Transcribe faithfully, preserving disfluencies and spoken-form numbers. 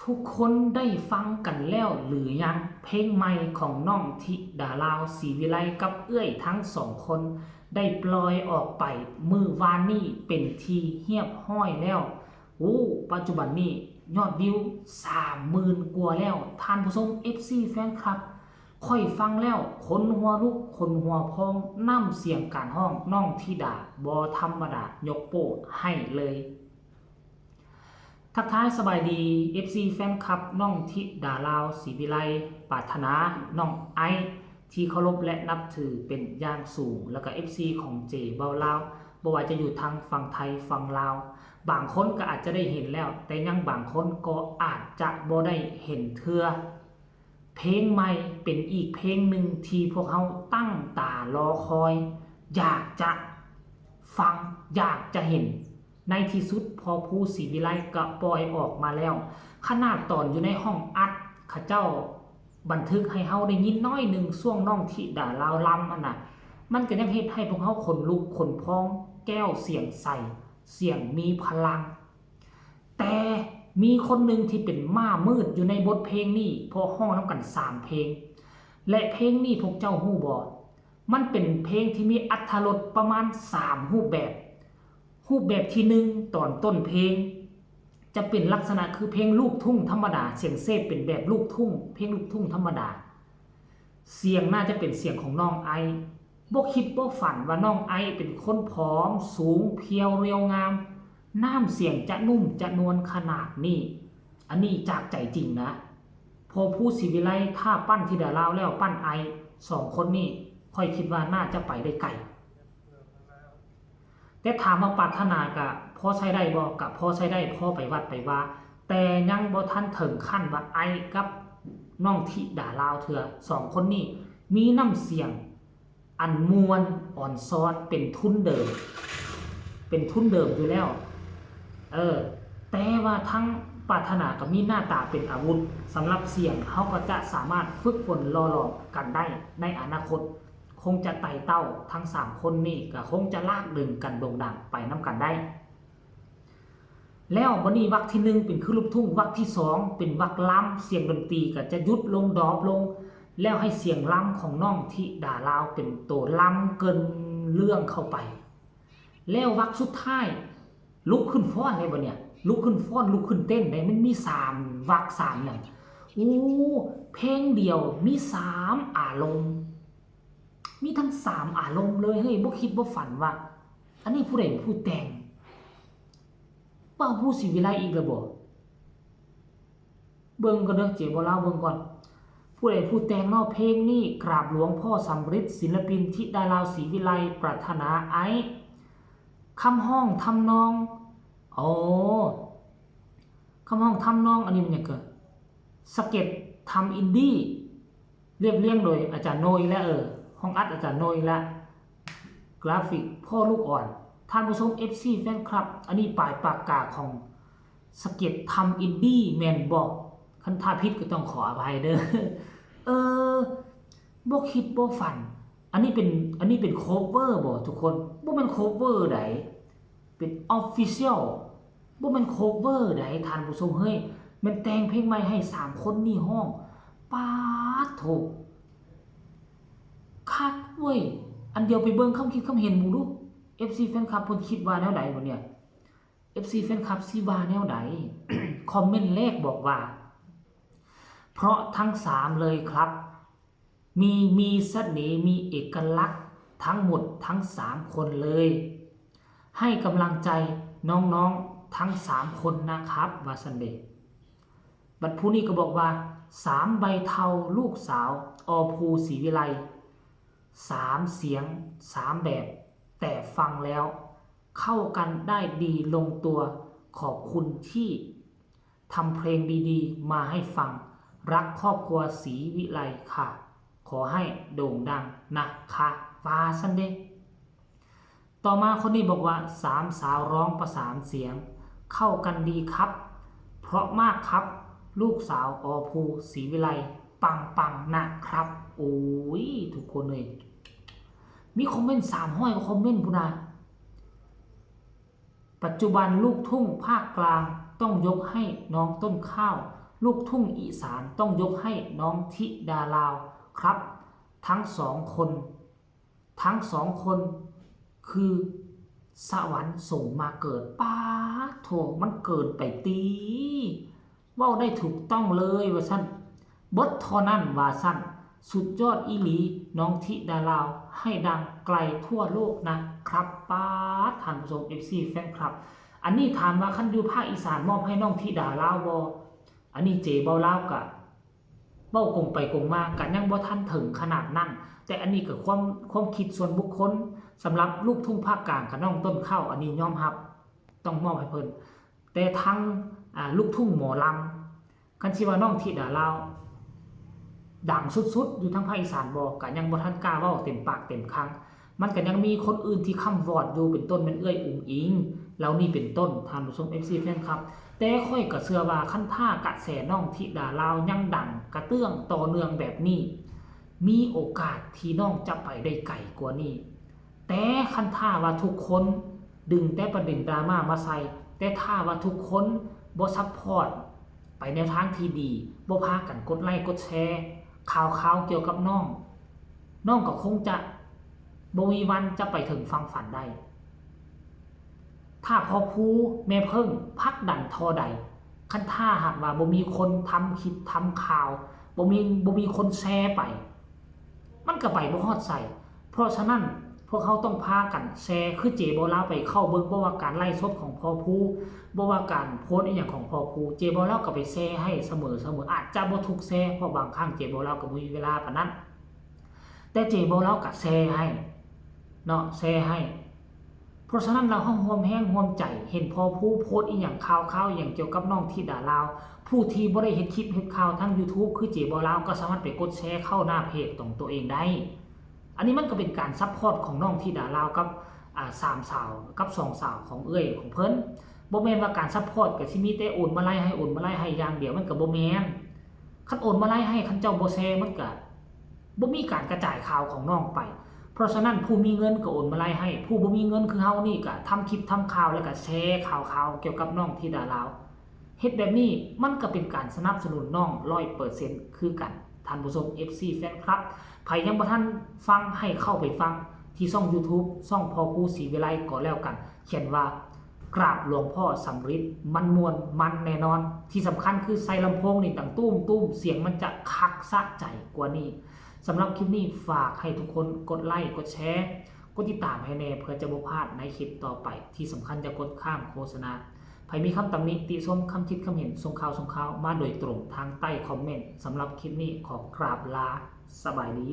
ทุกคนได้ฟังกันแล้วหรือยัง เพลงใหม่ของน้องธิดาลาว ศรีวิไล กับเอื้อยทั้งสองคน ได้ปล่อยออกไปมื้อวานนี้เป็นที่เรียบร้อยแล้ว โอ้ ปัจจุบันนี้ยอดวิวสามหมื่นกว่าแล้ว ท่านผู้ชม เอฟซี แฟนคลับ ข้อยฟังแล้วขนหัวลุกขนหัวพอง น้ำเสียงการฮ้องน้องธิดาบ่ธรรมดา ยกโป้ให้เลย ทักทายสบายดี เอฟซี แฟนคลับน้องธิดาลาว ศรีวิไล ปรารถนา น้องไอซ์ ที่เคารพและนับถือเป็นอย่างสูง แล้วก็ เอฟซี ของเจเบาลาว บ่ว่าจะอยู่ทางฝั่งไทยฝั่งลาว บางคนก็อาจจะได้เห็นแล้ว แต่ยังบางคนก็อาจจะบ่ได้เห็นเทื่อ เพลงใหม่เป็นอีกเพลงหนึ่งที่พวกเราตั้งตารอคอย อยากจะฟัง อยากจะเห็น ในที่สุดพ่อภูศรีวิไลก็ปล่อยออกมาแล้ว ขนาดตอนอยู่ในห้องอัด เขาเจ้าบันทึกให้เฮาได้ยินน้อยหนึ่ง ช่วงน้องธิดาลาวลำหั่นน่ะ มันก็ยังเฮ็ดให้พวกเฮาขนลุกขนพอง แก้วเสียงใส เสียงมีพลัง แต่มีคนหนึ่งที่เป็นม้ามืดอยู่ในบทเพลงนี้ เพราะฮ้องนำกันสามเพลง และเพลงนี้พวกเจ้าฮู้บ่ มันเป็นเพลงที่มีอรรถรสประมาณสามรูปแบบ รูปแบบที่หนึ่ง ตอนต้นเพลง จะเป็นลักษณะคือเพลงลูกทุ่งธรรมดา เสียงเซฟเป็นแบบลูกทุ่ง เพลงลูกทุ่งธรรมดา เสียงน่าจะเป็นเสียงของน้องไอซ์ บ่คิดบ่ฝันว่าน้องไอซ์เป็นคนผอมสูงเพรียวเรียวงาม น้ำเสียงจะนุ่มจะนวลขนาดนี้ อันนี้จากใจจริงนะ พ่อภูศรีวิไลถ้าปั้นธิดาลาวแล้วปั้นไอซ์ สองคนนี้ข้อยคิดว่าน่าจะไปได้ไกล แต่ถามว่าปรารถนากะพอใช้ได้บ่ กะพอใช้ได้ พอไปวัดไปวา แต่ยังบ่ทันถึงขั้นว่าไอซ์กับน้องธิดาลาวเทื่อ สองคนนี้มีน้ำเสียงอันม่วนอ่อนซอนเป็นทุนเดิม เป็นทุนเดิมอยู่แล้ว เออ แต่ว่าทั้งปรารถนาก็มีหน้าตาเป็นอาวุธ สำหรับเสียงเฮาก็จะสามารถฝึกฝนหล่อหลอมกันได้ในอนาคต คงจะไต่เต้าทั้งสามคนนี้ก็คงจะลากดึงกันโด่งดังไปนำกันได้ แล้วบัดนี้วรรคที่หนึ่งเป็นคือลูกทุ่ง วรรคที่สองเป็นวรรคลำ เสียงดนตรีก็จะหยุดลงดรอปลง แล้วให้เสียงลำของน้องธิดาลาวเป็นตัวลำเกินเรื่องเข้าไป แล้ววรรคสุดท้ายลุกขึ้นฟ้อนเลยบัดเนี่ย ลุกขึ้นฟ้อน ลุกขึ้นเต้นได้ มันมีสามวรรคสามอย่าง โอ้ เพลงเดียวมีสามอารมณ์ มีทั้งสามอารมณ์เลย เฮ้ย บ่คิดบ่ฝันว่า อันนี้ผู้ใดเป็นผู้แต่ง ป้าผู้ศรีวิไลอีกแล้วบ่ เบิ่งก่อนเด้อ เจบ่ลาวเบิ่งก่อน ผู้ใดผู้แต่งเนาะเพลงนี้ กราบหลวงพ่อสำริด ศิลปินธิดาลาว ศรีวิไล ปรารถนา ไอซ์ คำฮ้องทำนอง อ๋อ คำฮ้องทำนอง อันนี้มันหยังเกิด สะเก็ดทำอินดี้ เรียบเรียงโดยอาจารย์โนอีกแล้ว เออ ห้องอัดอาจารย์โนอีกแล้ว กราฟิกพ่อลูกอ่อน ท่านผู้ชม เอฟซี แฟนคลับ อันนี้ปลายปากกาของสะเก็ดทำอินดี้แม่นบ่ คันถ้าผิดก็ต้องขออภัยเด้อ เออ บ่คิดบ่ฝัน อันนี้เป็น อันนี้เป็นโคเวอร์บ่ทุกคน บ่แม่นโคเวอร์ใด เป็นออฟฟิเชียล บ่แม่นโคเวอร์ใดท่านผู้ชมเฮ้ย แม่นแต่งเพลงใหม่ให้สามคนนี้ฮ้อง ป๊าดโถ คักเว้ย อันเดียวไปเบิ่งคำคิดคำเห็นหมู่ดู เอฟซี แฟนคลับเพิ่นคิดว่าแนวใดบ่เนี่ย เอฟซี แฟนคลับสิว่าแนวใด คอมเมนต์แรกบอกว่า เพราะทั้งสามเลยครับ มี มีเสน่ห์ มีเอกลักษณ์ทั้งหมดทั้งสามคนเลย ให้กำลังใจน้องๆทั้งสามคนนะครับ ว่าซั่นเด้ บัดผู้นี้ก็บอกว่า สามใบเทาลูกสาว อ.ภู ศรีวิไล สามเสียง สามแบบ แต่ฟังแล้ว เข้ากันได้ดีลงตัว ขอบคุณที่ทำเพลงดีๆ มาให้ฟัง รักครอบครัวศรีวิไลค่ะ ขอให้โด่งดังนะคะ ว่าซั่นเด้ ต่อมาคนนี้บอกว่า สามสาวร้องประสานเสียง เข้ากันดีครับ เพราะมากครับ ลูกสาว อ.ภู ศรีวิไล ปังๆ นะครับ โอ้ย ทุกคนเลย มีคอมเมนต์สามร้อยกว่าคอมเมนต์พุ้นนะ ปัจจุบันลูกทุ่งภาคกลางต้องยกให้น้องต้นข้าว ลูกทุ่งอีสานต้องยกให้น้องธิดาลาวครับ ทั้งสองคน ทั้งสองคนคือสวรรค์ส่งมาเกิด ป๊าดโถ มันเกินไปติ เว้าได้ถูกต้องเลยว่าซั่น เบิดเท่านั้นว่าซั่น สุดยอดอีหลี น้องธิดาลาว ให้ดังไกลทั่วโลกนะครับ ป๊าด ท่านผู้ชม เอฟซี แฟนคลับ อันนี้ถามว่าคันอยู่ภาคอีสานมอบให้น้องธิดาลาวบ่ อันนี้เจเบาลาวกะ เว้ากงไปกงมากะยังบ่ทันถึงขนาดนั้น แต่อันนี้ก็ความ ความคิดส่วนบุคคล สำหรับลูกทุ่งภาคกลางกับน้องต้นข้าว อันนี้ยอมรับ ต้องมอบให้เพิ่น แต่ทาง อ่า ลูกทุ่งหมอลำ คันสิว่าน้องธิดาลาว ดังสุดๆ อยู่ทางภาคอีสานบ่ กะยังบ่ทันกล้าเว้าเต็มปากเต็มคำ มันก็ยังมีคนอื่นที่ค้ำวอดอยู่ เป็นต้นแม่นเอื้อยอุ๋งอิ๋ง เหล่านี้เป็นต้น ท่านผู้ชม เอฟซี แฟนคลับ แต่ข้อยก็เชื่อว่าคันถ้ากระแสน้องธิดาลาวยังดังกระเตื้องต่อเนื่องแบบนี้ มีโอกาสที่น้องจะไปได้ไกลกว่านี้ แต่คันถ้าว่าทุกคนดึงแต่ประเด็นดราม่ามาใส่ แต่ถ้าว่าทุกคนบ่ซัพพอร์ตไปแนวทางที่ดี บ่พากันกดไลค์กดแชร์ ข่าวๆ เกี่ยวกับน้อง น้องก็คงจะบ่มีวันจะไปถึงฝั่งฝันได้ ถ้าพ่อภูแม่เพิ่งผลักดันเท่าใด คันถ้าหากว่าบ่มีคนทำคลิปทำข่าว บ่มี บ่มีคนแชร์ไป มันก็ไปบ่ฮอดไส เพราะฉะนั้นพวกเฮาต้องพากันแชร์ คือเจเบาลาวไปเข้าเบิ่ง บ่ว่าการไลฟ์สดของพ่อภู บ่ว่าการโพสต์อีหยังของพ่อภู เจเบาลาวก็ไปแชร์ให้เสมอๆ อาจจะบ่ทุกแชร์ เพราะบางครั้งเจเบาลาวก็บ่มีเวลาปานนั้น แต่เจเบาลาวก็แชร์ให้เนาะ แชร์ให้ เพราะฉะนั้นแล้วเฮาร่วมแรงร่วมใจ เห็นพ่อภูโพสต์อีหยังข่าวๆ อีหยังเกี่ยวกับน้องธิดาลาว ผู้ที่บ่ได้เฮ็ดคลิปเฮ็ดข่าวทางยูทูบ คือเจเบาลาวก็สามารถไปกดแชร์เข้าหน้าเพจของตัวเองได้ อันนี้มันก็เป็นการซัพพอร์ตของน้องธิดาลาวกับ อ่า สามสาว กับสองสาวของเอื้อยของเพิ่น บ่แม่นว่าการซัพพอร์ตก็สิมีแต่โอนมาลัยให้ โอนมาลัยให้อย่างเดียว มันก็บ่แม่น คันโอนมาลัยให้ คันเจ้าบ่แชร์ มันก็บ่มีการกระจายข่าวของน้องไป เพราะฉะนั้นผู้มีเงินก็โอนมาลัยให้ ผู้บ่มีเงินคือเฮานี่ก็ทำคลิปทำข่าว แล้วก็แชร์ข่าวๆ เกี่ยวกับน้องธิดาลาว เฮ็ดแบบนี้มันก็เป็นการสนับสนุนน้องร้อยเปอร์เซ็นต์ คือกัน ท่านผู้ชม เอฟซี แฟนคลับ ไผยังบ่ทันฟังให้เข้าไปฟังที่ช่องยูทูบ ช่องพ่อภูศรีวิไลก็แล้วกัน เขียนว่า กราบหลวงพ่อสำริด มันม่วนมันแน่นอน ที่สำคัญคือใส่ลำโพงนี่ดังตุ้มๆ เสียงมันจะคักสะใจกว่านี้ สำหรับคลิปนี้ฝากให้ทุกคนกดไลค์กดแชร์ กดติดตามให้แน่เพื่อจะบ่พลาดในคลิปต่อไป ที่สำคัญอย่ากดข้ามโฆษณา ไผมีคำตำหนิติชม คำคิดคำเห็น ส่งข่าวส่งข่าวมาโดยตรงทางใต้คอมเมนต์ สำหรับคลิปนี้ขอกราบลา สบายดี